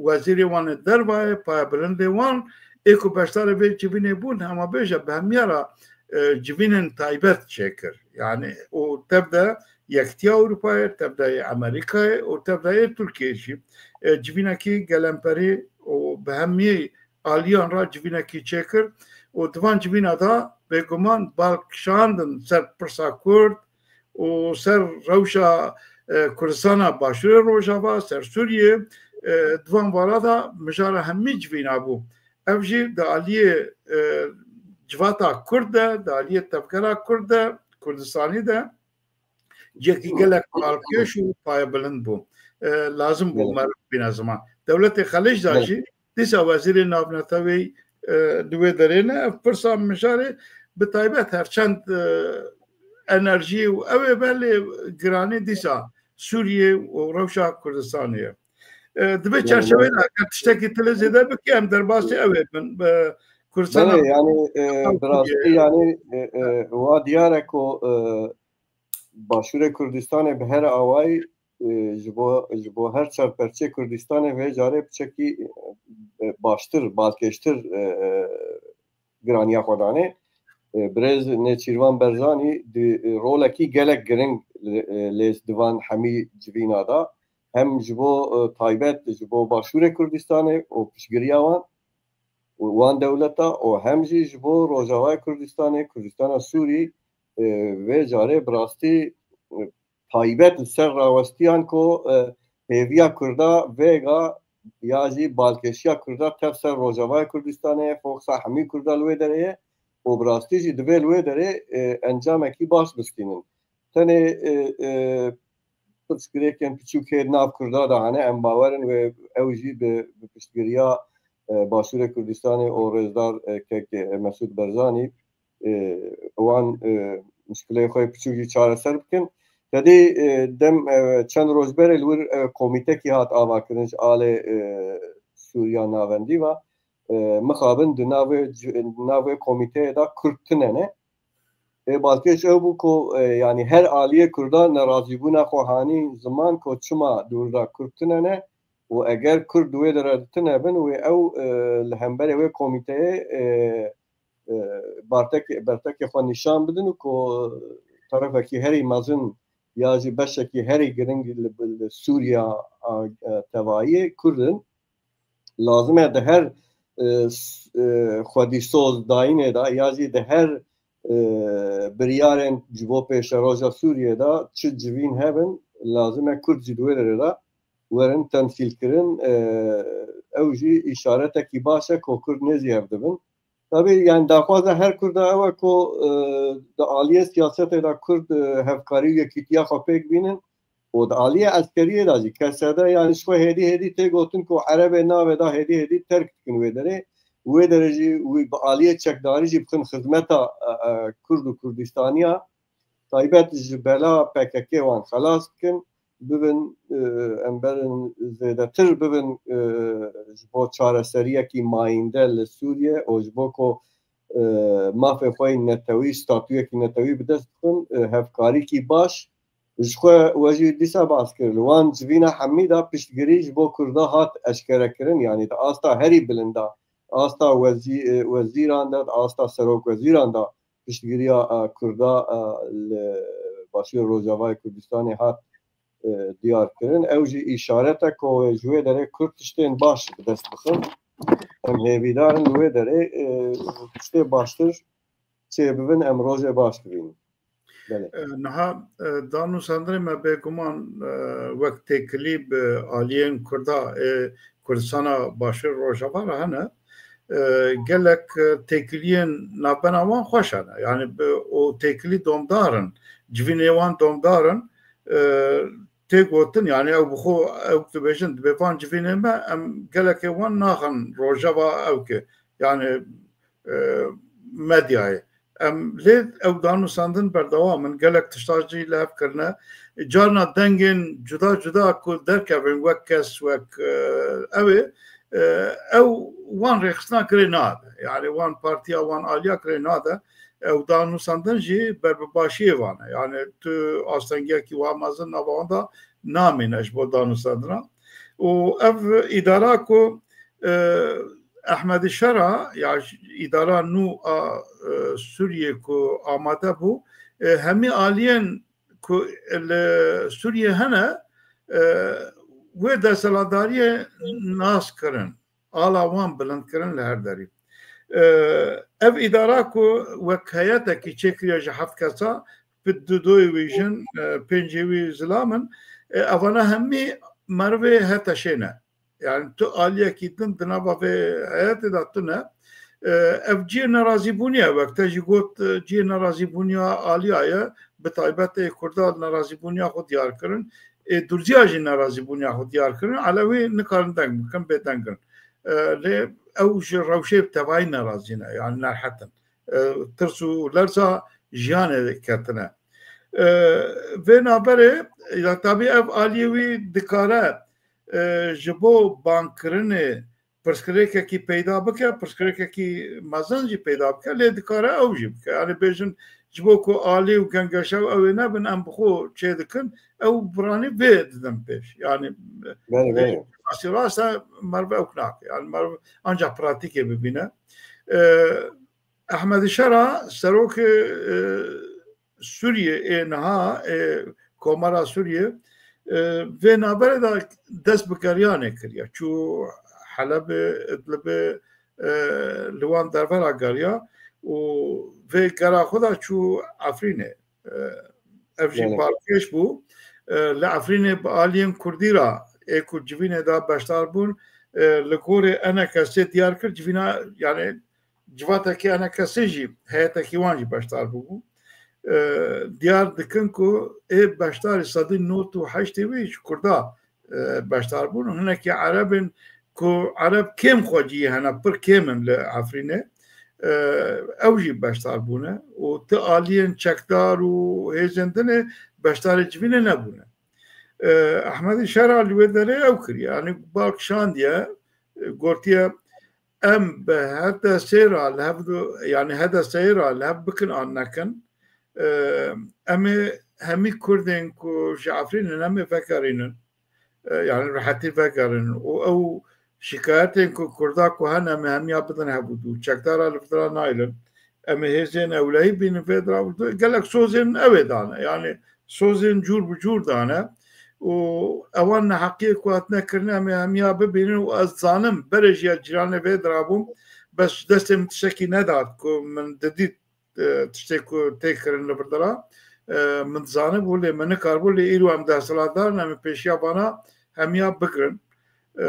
wezîrê wan ê dervayê, payebilindê wan ê ku beşdarê vê civînê bûn, hema bêje bi hemiya re e, civînên taybet çêkir. Yani û tev de Yekîtiya Ewropayê, tev de yê Amerîkayê û tev de yê Tirkiyeyê jî e, civînekî gelemperî û bi hemî aliyan re civînekî çêkir û di van civîna de bêguman bal kişandin ser pirsa Kurd û ser rewşa e, Kurdistana Başûrê Rojava, ser Sûriyê, e, di van vala de mijara hemî civîna bû. Ev jî di aliyê e, civata Kurd de, di aliyê tevgera Kurd de, Kurdistanî de cihekî gelek balkêş û payebilind bû. E, lazim bû Evet. meriv bîne ziman. Dewletê Xelij de Evet. jî dîsa wezîrê navneteweyî e, di wê derê ne. Ev pirsa mijarê bi taybet her çend e, enerjî û ew ê be lê giranî dîsa Sûriyê û rewşa Kurdistanê ye. E, di vê Yani çerçeveyê de eger tiştekî tu lê zêde bikî em derbasî ew ê bin. Bi Kurdistana Belê, yani e, Ew bi rastî Sûriyê. yani e, e, wa diyar e ku e, Başûrê Kurdistanê bi her awayî e, ji bo ji bo her çar perçê Kurdistanê vê carê piçekî e, e, baştir, balkêştir e, e, giraniya xwe danê. E, Birêz Nêçîrvan Berzanî di e, rolekî gelek giring li- e, lê di van hemî civîna da. Hem ji bo e, taybet ji bo Başûrê Kurdistanê û piştgiriya wan û wan dewleta û hem jî ji bo Rojavayê Kurdistanê, Kurdistana Sûrî e, vê carê bi rastî e, taybet li ser rawestiyan ku e, hêviya Kurda vêga ya jî balkêşiya Kurda tev ser Rojavayê Kurdistanê ye, fokusa hemî Kurda li wê derê ye û bi rastî jî divê li wê derê e, encamekî baş bistînin. Tenê e, e, pirsgirêkên piçûk hê nav Kurda de hene, em bawer in wê ew jî bi, bi piştgiriya e, Başûrê Kurdistanê û rêzdar e, kek e, Mesûd Berzanî e, wan e, muşkileyê xwe yê piçûk jî çareser bikin. Tedê e, dem e, çend roj berê li wir e, komîtekî hat avakirin ji alê e, Sûriya Navendî ve. e, mixabin di navê, di navê komîteyê de Kurd tine ne. E, balkêş ew bû ku, e, yanî her aliyê Kurda nerazîbûna xwe hanî ziman ku çima dûr de Kurd tine ne û eger Kurd di wê dere tine bin wê ew, e, li hemberê wê komîteyê, e, e, bartekê, bertekê xwe nîşan bidin û ku terefekî herî mezin ya jî beşekî herî giring li, li Sûriya a, e, tevayî Kurd in. Lazim e di her, e, s-, e, xwedîsoz dayînê de ya jî di her, e, biryarên ji bo pêşeroja Sûriyê de çi civîn hebin, lazim e Kurd jî di wê derê de werin temsîlkirin. E, ew jî îşaretekî baş e ku Kurd nêzî hev dibin. Tabî, yani daxwaza her Kurda ew e ku, e, di aliyê siyasetê de Kurd, e, hevkarî û yekîtiya xwe pêk bînin û di aliyê eskeriyê de jî kesede, yani ji xwe hêdî hêdî tê gotin ku Erebê navê de hêdî hêdî terk dikin wê derê. Wê derê jî wî bi aliyê çekdarî jî bixin xizmeta, e, e, Kurd û Kurdistaniya taybet ji bela P K K wan xelas bikin, bibin, e, em berin zêdetir bibin, e, ji bo çareseriyekî mayînde li Sûriye û ji bo ku, e, mafê xwe yî netewî, statuyekî netewî bi dest bixin, e, hevkarîkî baş. Ji xwe we jî dîsa behs kir. Li wan civîna hemî de piştgirî ji bo Kurda hat eşkerekirin, yanî di asta herî bilind de, asta wezî-, e, wezîran de, di asta serokwezîran de piştgiriya, e, Kurda, e, li Başûrê Rojavayê Kurdistanê hat, e, diyar kirin. Ew jî îşaret e ku ji wê derê Kurd tiştên baş bi dest bixin. Em hêvîdar in li wê derê, e, tiştê baştir çêbibin, em rojê baş bibînin. Belê. E, niha, e, danûsandinê me bêguman, e, wek têkilî bi aliyên Kurda, e, Kurdistana Başûr Rojava re hene. E, gelek, e, têkiliyên navbena wan xweş hene. Yani bi, û têkilî domdar in. Civînê wan domdar in. E, tê gotin, yani ew bi xwe, ew dibêjin, dibê van civînê me, em gelekê wan naxin rojeva ew ke, yani, e, medyayê. Em lê ew danûsandin berdewam in, gelek tişta jî li hev kirine. Carna dengên cuda cuda ku derkevin wek kes, wek, e, ew ê, e, ew wan rêxistina kirê nade. Yani wan partiya, wan aliya kirê nade. Ew danûsandin jî ber bi başiyê van e. Yani tu astengiyekî wiha mezin nava wan de namîne ji bo danûsandina. Û ev îdara ku, e, Ehmedî Şera, ya îdara nû a, e, Sûriyê ku amade bû, e, hemî aliyên ku li Sûriyê hene, e, wê desthilatdariyê nas kirin. Ala wan bilind kirin li her derî. E, ev îdara ku wek heyetekî çêkiriye ji heft kesa, bi du doyê wî jin, e, pêncê wî zilam in, e, evana hemî merivê HTŞê ne. Yani tu aliyekî din di nava vê heyetê de tune. E, ev cihê nerazîbûnî ye, wek te jî got, e, cihê nerazîbûniya aliya ye, bi taybet ê Kurda nerazîbûniya xwe diyar kirin. Ê Durziya jî nerazîbûniya xwe diyar kirin. Elewî nikarin deng bikin, bêdeng in. E, lê ew ji rewşê tevayî nerazî ne, yani nerhet in. E, tirs û lerza jiyanê ketine. E, vê navberê, ya tabî ev aliyê wî dikare, e, ji bo bankirinê pirsgirêkekî peyda bike, pirsgirêkekî mezin jî peyda bike, lê dikare ew jî bike. Yani bêjin, ji bo ku alî û gengeşev ew ê nebin, em bi xwe çê dikin, ew biranî vê didin pêş. Yani, Belê, belê. Rast e, merve ew nake. Yani merve ancak pratîkê bibîne. E, Ehmedî Şera, serokê, e, Sûriyê ê niha, ê Komara Sûriyê, e, vê navberê de dest bi geriyanê kiriye. Çû Helebê, Idlibê, e, li wan derve re geriya û vê gera xwe de çû Efrînê. E, ev jî Belê. balkêş bû. E, li Efrînê bi aliyên Kurdî re ê ku civînê de beşdar bûn, e, li gorî ENKSê diyar kir, civîna, yani, civatekî ENKSê jî, heyetekî wan jî beşdar bûbû. E, diyar dikin ku ê beşdarî sedî nod û heştê wî ji Kurda, e, beşdar bûn. Hinekî Erebên ku Ereb kêm xweciyî hene, pir kêm in li Efrînê, e, ew jî beşdar bûne û ti aliyên çekdar û hêzên din ê beşdarê civînê nebûne. E, Ehmedî Şera li wê derê ew kiriye. Yanî bal kişandiye, e, gotiye, em bi H D S ra li hev, yani H D S'ê ra li hev bikin an nekin, e, em ê hemî Kurdên ku ji Efrîn in, em ê vegerînin. E, yani rehetî vegerînin. Û ew şikayetên ku Kurda ku hene, em ê hemiya bidin hevûdû. Çekdara li vir de nayilin. Em ê hêzên ewlehî bînin vê dira. Gelek sozên ew ê dane. Yani sozên cûr bi cûr dane. Û ewan neheqiyê ku hatine kirine, em ê hemiya bibînin û ez zanim berê jî ya cîranê vê dirabûm, bes ji destê min tiştekî nedat ku min didît, e, tiştê ku tê kirin li vir dira, e, min dizanibû, lê min nikaribû, lê îro em desthilatdar in, em ê pêşiya vana hemiya bigirin. E,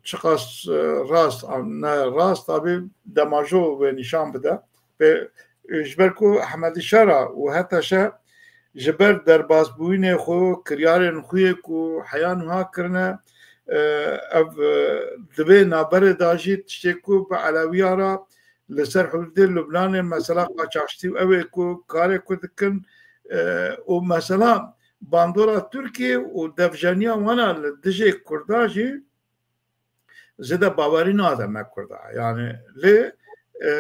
çiqas, e, rast an ne rast, tabî demajo wê nîşan bide. Pê, e, ji ber ku Hemedî Şera û H T Ş ji ber derbasbûyînê xwe, kiryarên xwe yê ku heya niha kirine, e, ev, e, di vê navberê de jî tiştê ku bi Elewiya re li ser hududê Lubnanê mesela qaçaxçî û ew ê ku karê ku dikin, e, û mesela bandora Tirkiye û devjeniya wana li dijê Kurda jî zêde bawerî nade me Kurda. Yani lê, e,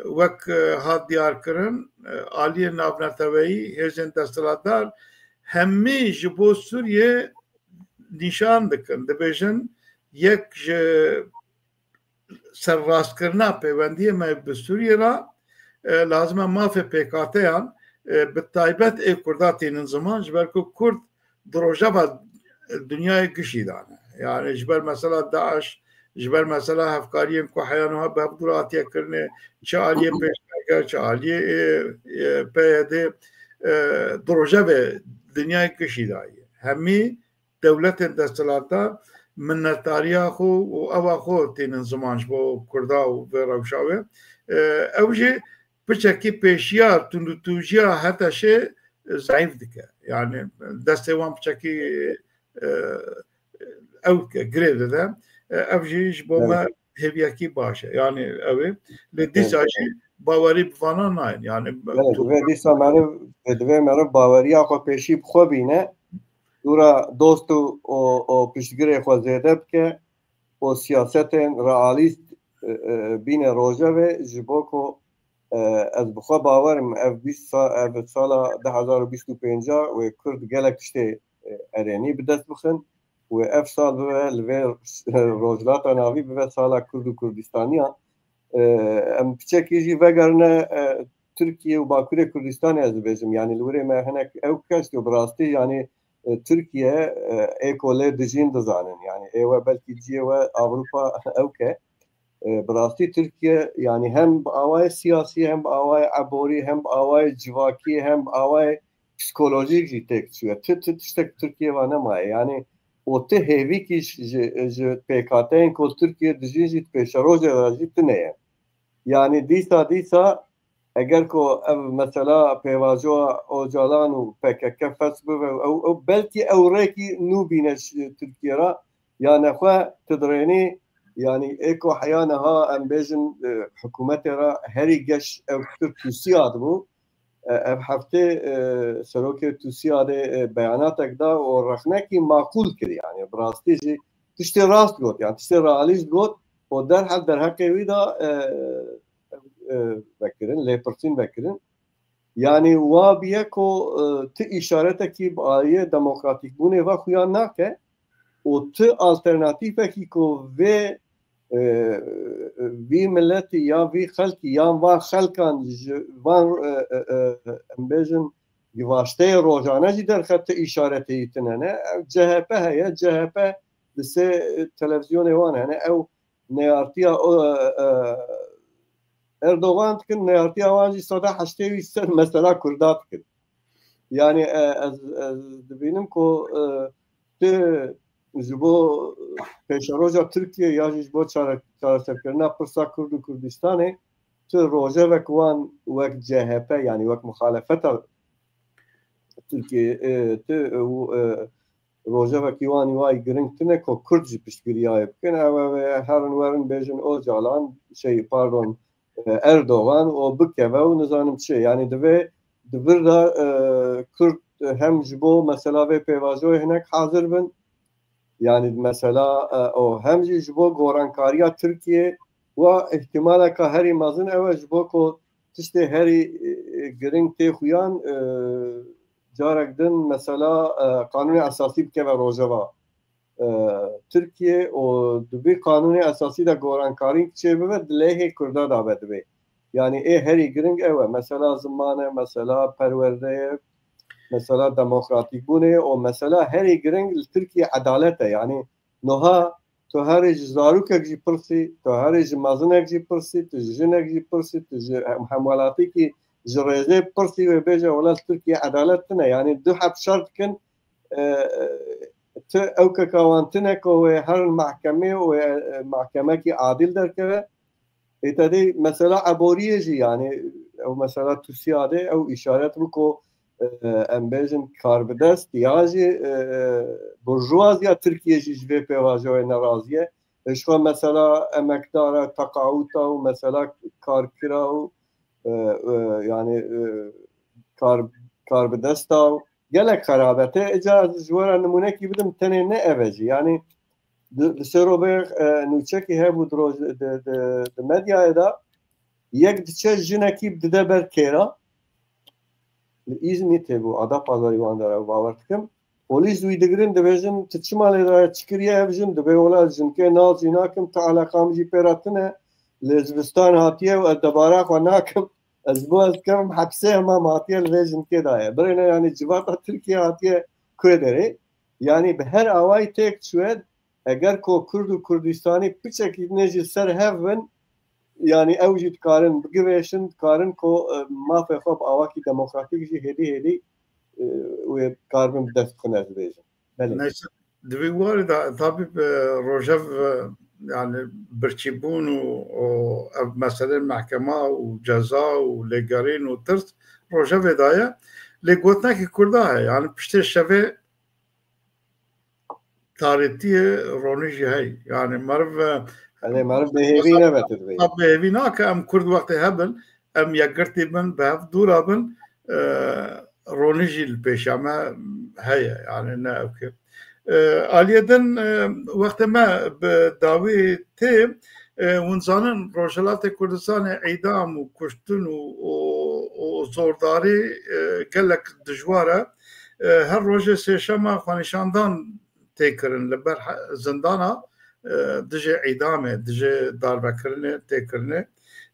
wek, e, hat diyar kirin, e, aliyê navneteweyî, hêzên desthilatdar hemî ji bo Sûriye nîşan dikin, dibêjin yek ji serrastkirina pêwendiyê me bi Sûriyê re, e, lazim e mafê pêkhateyan, e, bi taybet ê Kurda tînin ziman, ji ber ku Kurd di rojeva dinyayê gişî de ne. Yani ji ber mesela DAIŞ, ji ber mesela hevkariyên ku heya niha bi hevdû re hatiye kirinê, çi aliyê pêşmerge, çi aliyê, e, e, P Y D, e, di rojevê dinyayê gişî de ye. Hemî dewletên desthilatdar minnetdariya xwe û ewa xwe tînin ziman ji bo Kurda û vê rewşa wê. E, ew jî piçekî pêşiya tundûtûjiya H T Şê zeîf dike. Yani destê wan piçekî, e, ew dike, girê dide. E, ev jî ji bo me hêviyekî baş e. Yani ew ê. Lê dîsa jî bawerî bi vana nayên. Yani Evet, tu divê dîsa meriv, divê meriv baweriya xwe pêşî bi xwe bîne. Dûra dost û, û, û piştgirê xwe zêde bike û siyasetên realîst, e, e, bîne rojevê ji bo ku, e, ez bi xwe bawer im ev bîst sa-, ev sala du hezar û bîst û pênc wê Kurd gelek tiştê, e, erênî bi dest bixin. Wê ev sal bibe li vê Rojhilata Navî bibe sala Kurd û Kurdistaniya. E, em piçekî jî vegerine, e, Tirkiye û Bakurê Kurdistanê ez dibêjim. Yani li wirê me hinek ew kes ku bi rastî yani, e, Tirkiye, e, ê ku lê dijîn dizanin. Yani ê we belkî cihê we Avrupa ew ke. E, bi rastî Tirkiye yani hem bi awayê siyasî, hem bi awayê eborî, hem bi awayê civakî, hem bi awayê psîkolojîk jî têk çûye. Ti, ti tiştek Tirkiye ve nemaye. Yani û ti hêvîkî ji, ji, ji pêkhateyên ku Tirkiye dijî jî pêşerojê re jî tune ye. Yani dîsa, dîsa eger ku ev mesela pêvajoya Ocalan û P K K fes bibe, ew, ew belkî ew rêkî nû bîne ji Tirkiye re, ya nexwe ti dirênî, yani ê ku heya niha em bêjin, e, hikûmetê re herî geş ew pir tûsiya dibû. E, ev heftê, e, serokê Tûsiyadê, e, beyanatek da û rexnekî maqûl kir, yani bi rastî jî tiştê rast got, yani tiştê realîst got û derhal derheqê wî da, e, e, vekirin, lêpirsîn vekirin. Yani wa biye ku, e, ti îşaretekî bi aliyê demokratîkbûnê ve xuya nake û ti alternatîfekî ku vê, e, vî miletî ya vî xelkî yan van xelkan ji van, e, e, e, em bêjin givaşteyê rojane jî derxe ti îşareteyî tine ne. Ev C H P heye, C H P di sê televîzyonê wan hene. Ew neyartiya, e, e, Erdogan dikin, neyartiya wan jî sed û heştê wî ser mesela Kurda dikin. Yani, e, ez, ez dibînim ku, e, ti ji bo pêşeroja Tirkiye ya jî ji bo çare-, çareserkirina pirsa Kurd û Kurdistanê, ti rojevek wan wek C H P, yani wek muxalefeta Tirkiye, e, ti, e, û, e, rojevekî wan wayî giring tune ku Kurd jî piştgiriyayê bikin. Ew, ew ê herin werin bêjin Ocalan, şey, pardon, e, Erdogan û bikeve û nizanim çi. Yani divê di vir de, e, Kurd hem ji bo mesela vê pêvajoyê hinek hazir bin. Yani mesela, e, û hem jî ji bo gorankariya Tirkiye Wa îhtimaleka herî mezin ew e, ji bo ku tiştê herî, e, e, giring tê xuyan, e, carek din mesela, e, qanûnê esasî bikeve rojeva, e, Tirkiye û di vî qanûnê esasî de gorankarî çêbibe, di lehê Kurda de be divê. Yanî ê herî giring ew e. Mesela ziman e, mesela perwerde ye, mesela demokratîkbûnê û mesela herî giring li Tirkiye edalet e. Yanî niha tu herî ji zarokek jî pirsî, tu herî ji mezinek jî pirsî, tu ji jinek jî pirsî, tu ji hem-, hemwelatîkî ji rêzê pirsî wê bêje, wela li Tirkiye edalet tune. Yanî du heb şer dikin, e, e, ti ew keka wan tune ku wê herin mehkemê û wê, e, mehkemekî adil derkeve. Ê te dê mesela eboriyê jî, yanî ew mesela Tusiyadê ew îşaret bû ku, e, em bêjin karbidest ya jî, e, burjuwaziya Tirkiye jî ji vê pêvajoyê nerazî ye. E, ji xwe mesela emekdara, teqawuta û mesela karkira û, e, e, yanî, e, kar-, karbidesta û gelek xerabete. Îca ji we re nimûnekî bidim, tenê ne ev e jî. Yanî di, di Serobê, e, nûçekî hebû di roj-, di, di, di medyayê de, yek diçe jinekî dide ber kêra, li Îzmîr tê bû, Adapazarî wan de re bawer dikim. Polîs wî digirin, dibêjin, tu çima lê daye, çi kiriye ev jin? Dibê, wela jinkê nal jî nakim, tu eleqa min jî pê re tune. Lê zivistan hatiye û ez debara xwe nakim. Ez bo ez kevim hepsê, hema hatiye li vê jinkê daye. Birêne, yanî civata Tirkiye hatiye ku derê. Yanî bi her awayî têk çûye, eger ku Kurd û Kurdistanî piçekî ne jî ser hev bin, yanî ew jî dikarin bigivêşin, dikarin ku, e, mafê xwe bi awakî demokratîk jî hêdî hêdî, e, wê karibin bi dest bixin, ez dibêjim. Belê. Neyse, di vî warî de tabî bi rojev, e, yani birçîbûn û, û ev meselê mehkema û ceza û lêgerîn û tirs rojevê daye. Lê gotinekî Kurda heye, yani piştê şevê tarîtiyê ronî jî heye. Yani meriv, e, Erê, meriv bêhêvî nebe tu dibê. Bêhêvî nake, em Kurd wextê hebin, em yekgirtî bin, bi hev dûra bin, e, ronî jî li pêşiya me heye, yani ne ew ki. E, aliyê din, e, wextê me bi dawî tê, e, hûn zanin Rojhilatê Kurdistanê îdam û kuştin û, û, û zordarî, e, gelek dijwar e. E, her rojê sêşema xwenîşandan tê kirin li ber he-, zindana, e, dijê îdamê, dijê darvekirinê tê kirinê.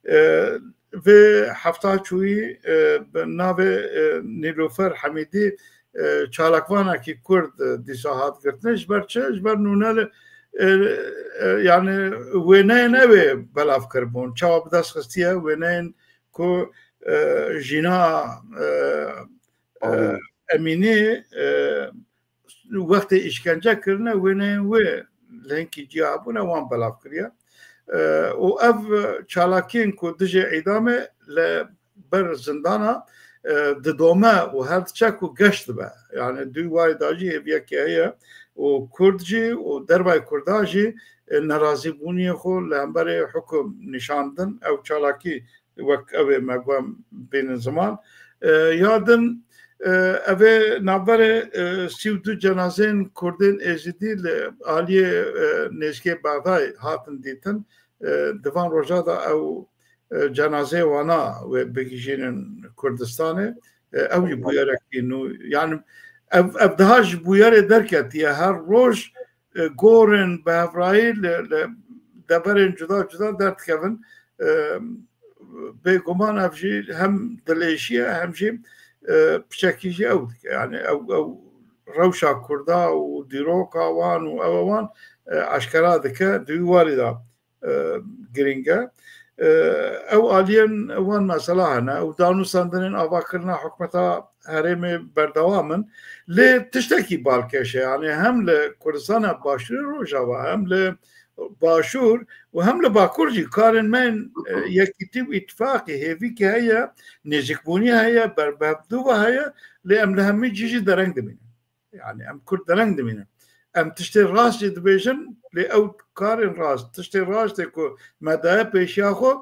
E, vê hefta çûyî, e, bi navê, e, Nîlûfer Hemîdî, e, çalakvanekî Kurd, e, dîsa hat girtinê. Ji ber çi? Ji ber nûne li, e, e, yani wêneyên ew ê belav kiribûn. Çawa bi dest xistiye? Wêneyên ku, e, jîna, e, e, Emînî. Emînî, e, wextê îşkence kirine, wêneyên wê li hinkî ciya hebûne, wan belav kiriye. E, û ev çalakiyên ku dijê îdamê li ber zindana, e, didome û her diçe ku geş dibe. Yani di wî warî de jî hêviyekê heye û Kurd jî û dervayê Kurdan jî, e, nerazîbûniyê xwe li hemberê hukum nîşan din. Ew çalakî wek ew ê me got bînin ziman. E, ya din, e, ev ê navberê, e, sî û du cenazeyên Kurdên Êzidî li aliyê, e, nêzîkê Bexdayê hatin dîtin. E, di van roja de ew, e, cenazeyê wana wê bigihîjînin Kurdistanê. E, ew jî bûyerekî nû, yani ev, ev daha ji bûyerê derketiye. Her roj, e, gorên bi hevrayî li, li deverên cuda cuda derdikevin. E, bêguman ev jî hem dilêşî ye, hem jî, e, piçekî jî ew dike. Yani ew, ew rewşa Kurda û dîroka wan û ew wan, e, eşkera dike. Di wî warî de, e, girîng e. E, ew aliyên wan mesela hene. Ew danûstandinên avakirina hikûmeta herêmê berdewam in. Lê tiştekî balkêş e. Yani hem li Kurdistana Başûrê Rojava, hem li Başûr û hem li Bakur jî karên me yên, e, yekîtî û îtifaqê, hêvîkê heye, nêzîkbûnî heye, berbihevdûva heye, lê em li hemî cî jî dereng dimînin. Yani em Kurd dereng dimînin. Em tiştê rast jî dibêjin, lê ew karên rast, tiştê rast ê ku me daye pêşiya xwe,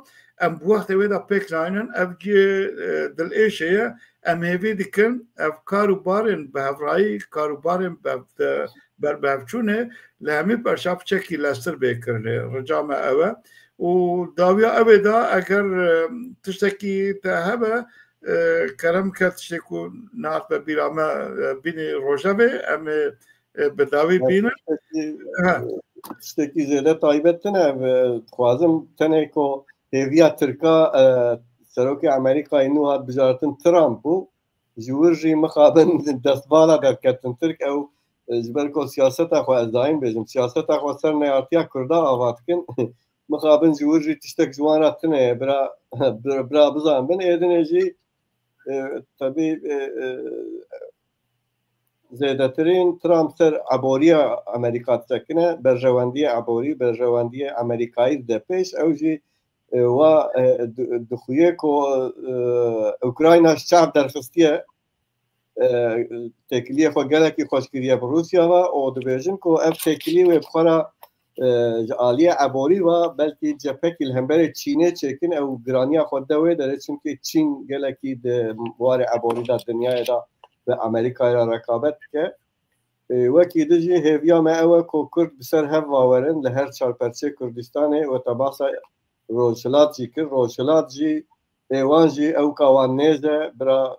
em bi wextê wê de pêk naynin. Ev cihê, e, dilêşê ye. Em hêvî dikin, ev kar û barên bi hevrayî, kar û barên bi hev-, de-, berbihevçûnê li hemî perça piçekî lestir bê kirinê. Rica me ew e. û dawiya ew ê da eger, e, tiştekî te hebe, e, kerem ke tiştê ku nehat be bîra me, e, bînî rojevê, em ê, e, bi dawî bînin. Tiştekî, tiştekî zêde taybet tine, e, dixwazim tenê ku hêviya Tirka, e, serokê Amerîkayê nû hat bijartin Trump bû. Ji wir jî mixabin destvala derketin Tirk ew, e, ji ber ku siyaseta xwe, ez dayîn bêjim, siyaseta xwe ser neyartiya Kurda ava dikin. Mixabin ji wir jî tiştek ji wan re tune ye, bira, bira, bira bizanbin. Ê dinê jî, e, tebî, e, e, zêdetirîn Trump ser eboriya Amerîka disekine, berjewendiyê eborî, berjewendiyê Amerîkayî dide pêş. Ew jî, e, wa, e, di-, dixuye ku, e, Ukrayna ji çav derxistiye, e, têkiliyê xwe gelekî xweş kiriye bi Rûsya ve û dibêjin ku ev têkilî wê bi xwe re, e, ji aliyê eborî ve belkî cephekî li hemberê Çînê çêkin, ew giraniya xwe de wê derê, çimkî Çîn gelekî di warê eborî de dinyayê de bi Amerîkayê re rekabet dike. E, wekî din jî hêviya me ew e ku Kurd bi ser hev ve werin li her çar perçê Kurdistanê û te behsa Rojhilat jî kir. Rojhilat jî, ê wan jî ewka wan nêz e, bira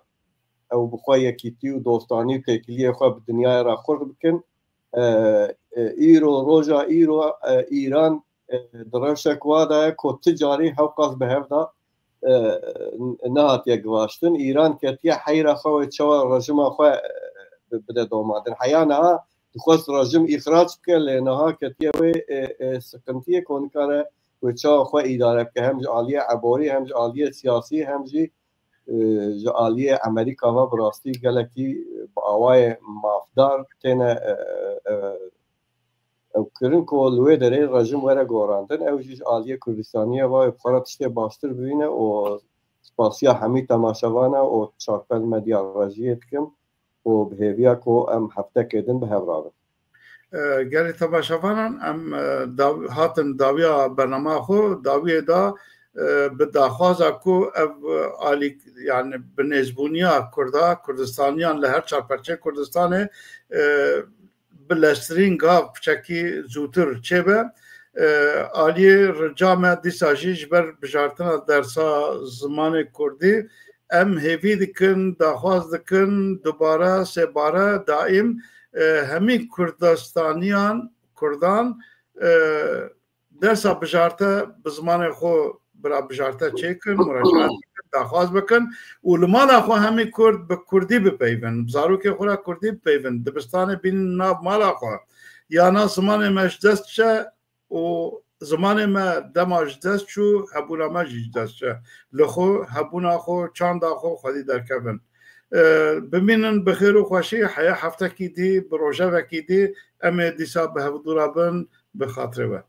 ew bi xwe yekîtî û dostanî û têkiliyê xwe bi dinyayê re xurt bikin. E, e, îro, roja îro, e, Îran, e, di rewşek wa de ye ku ti carî hewqas bi hev de, e, nehatiye givaştin. Îran ketiye heyra xwe wê çawa rejima xwe, e, bi-, bide domandin. Heya niha dixwest rejim îxrac bike, lê niha ketiye wê, e, e, siqintiyê ku nikare wê çawa xwe îdare bike, hem ji aliyê eborî, hem ji aliyê siyasî, hem jî, e, ji aliyê Amerîka ve bi rastî gelekî bi awayê mafdar têne, e, e, ew kirin ku li wê derê rejim were gorandin. Ew jî ji aliyê Kurdistaniye ve bi xwe re tiştê baştir bibîne û spasiya hemî temaşevana û çarpel medya rejiyê dikim û bi hêviya ku em heftekê din bi hev rabin. E, gelê temaşevanan, em, e, daw-, hatin dawiya bernama xwe, dawiyê da, e, bi daxwaza ku ev, e, alî, yani bi nêzbûniya Kurda, Kurdistaniyan li her çar perçê Kurdistanê, e, bi leztirîn gav piçekî zûtir çêbe. E, aliyê rica me dîsa jî ji ber bijartina dersa zimanê Kurdî, em hêvî dikin, daxwaz dikin, dubare, sêbare, daîm, e, hemî Kurdistaniyan, Kurdan, e, dersa bijarte bi zimanê xwe bira bijarte çêkin, muracaat bikin, daxwaz bikin û li mala xwe hemî Kurd bi Kurdî bipeyvin, bi zarokê xwe re Kurdî bipeyvin, dibistanê bînin nav mala xwe. Yana zimanê me ji dest çe, û zimanê me dema ji dest çû, hebûna me jî ji dest çe. Li xwe, hebûna xwe, çanda xwe xwedî derkevin. E, bimînin bi xêr û xweşî, heya heftekî dî, bi rojevekî dî, em ê dîsa bi hevdû re bin, bi xatirê we.